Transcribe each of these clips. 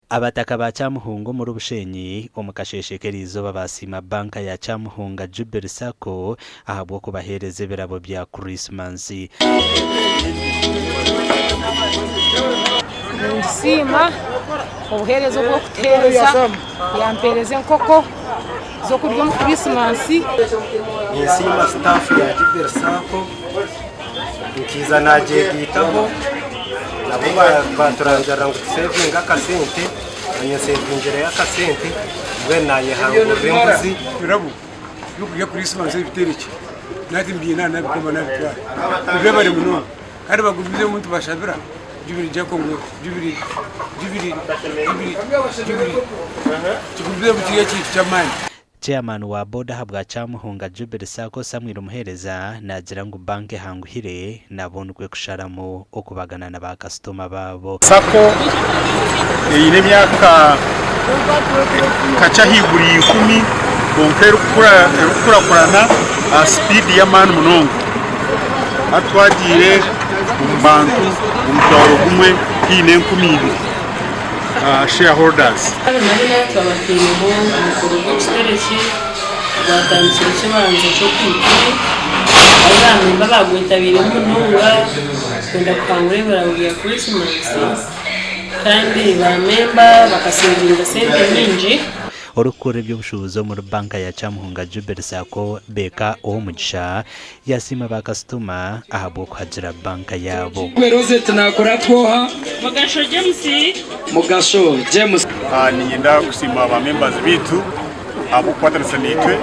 Abataka ba Kyamuhunga omuri Bushenyi omu kasheeshe k'eriizooba baasiima banka ya Kyamuhunga Jubilee Sacco ahabw'okubaheereza ebirabo bya Krisimansi. Ningisiima obuheereza obu erikutuheereza, yampeereza enkoko z'okurya omu Krisimansi. Ninsiima sitaafu ya Jubilee Sacco nkiiza nagyegaitaho nabo baturangirira ngu tusevinge akasente nanye nsevingireyo akasente mbwenu nayehangurira embuzi. Ebirabo by'okurya Krisimansi ebiterekye nahati mbiine aha nabikoma nabitwara nibyo munonga kandi bagumizemu nitubashabira Jubilee Jakongo Jubilee Jubilee Jubilee Jubilee kigumizemu kiri ekintu ky'amaani. Chairman wa boda ahabwa Kyamuhunga Jubilee Sacco Samuel Muhereza naagira ngu banka ehanguhire nabo nikwo kusharamu okubagana na ba kasitoma baabo. Sacco eine emyaka kakye ahaiguru ya ikumi kwonka erikukurakurana aha sipiidi y'amaani munonga. Hati twagiire omu bantu omutwaro gumwe haihi n'enkumi ibiri shareholders. Nabona twabateireho omukoro gw'ekitebe ogwatandikire ekibanza ky'okwikumi ahu ba memba bagwetabiiremu munonga kwenda kuhangura ebirabo bya Krisimansi kandi ba memba bakasevinga sente nyingi. Orikukurira eby'obushuubuzi omuri banka ya Kyamuhunga Jubilee Sacco, Baker Owomugisha yasiima ba kasitoma ahabw'okuhagira banka yaabo. Rosette nakuratwa oha? Mugasho James. Mugasho James. Niinyenda kusiima ba members baitu ahabw'okukwatanisa naitwe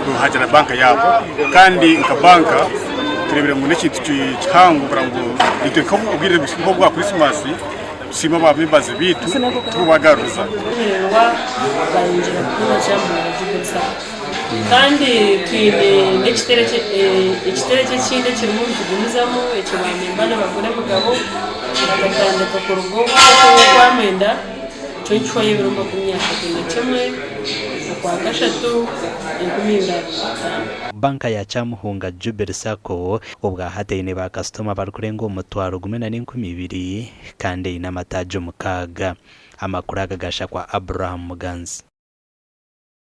kuhagira banka yaabo kandi nka banka tureebire ngu n'ekintu kihango kugira ngu itwe nk'obwire nk'obwa Christmas tusiime ba members baitu turikubagaruriza. Kumererwa bayongyera kutunga Kyamuhanga Jubilee Sacco. Kandi twine ekiterekyo ekindi ekirimu nitugumizamu eki ba memba nibagura emigabo bakatandika kuruga okwamwenda nikyo nikihwayo ebiro 31 okwakashatu 2025. Banka ya Kyamuhunga Jubilee Sacco obwahati eine ba kasitoma barikurenga 1200 kandi eine amataagi 6. Amakuru aga gashakwa Abraham Muganzi.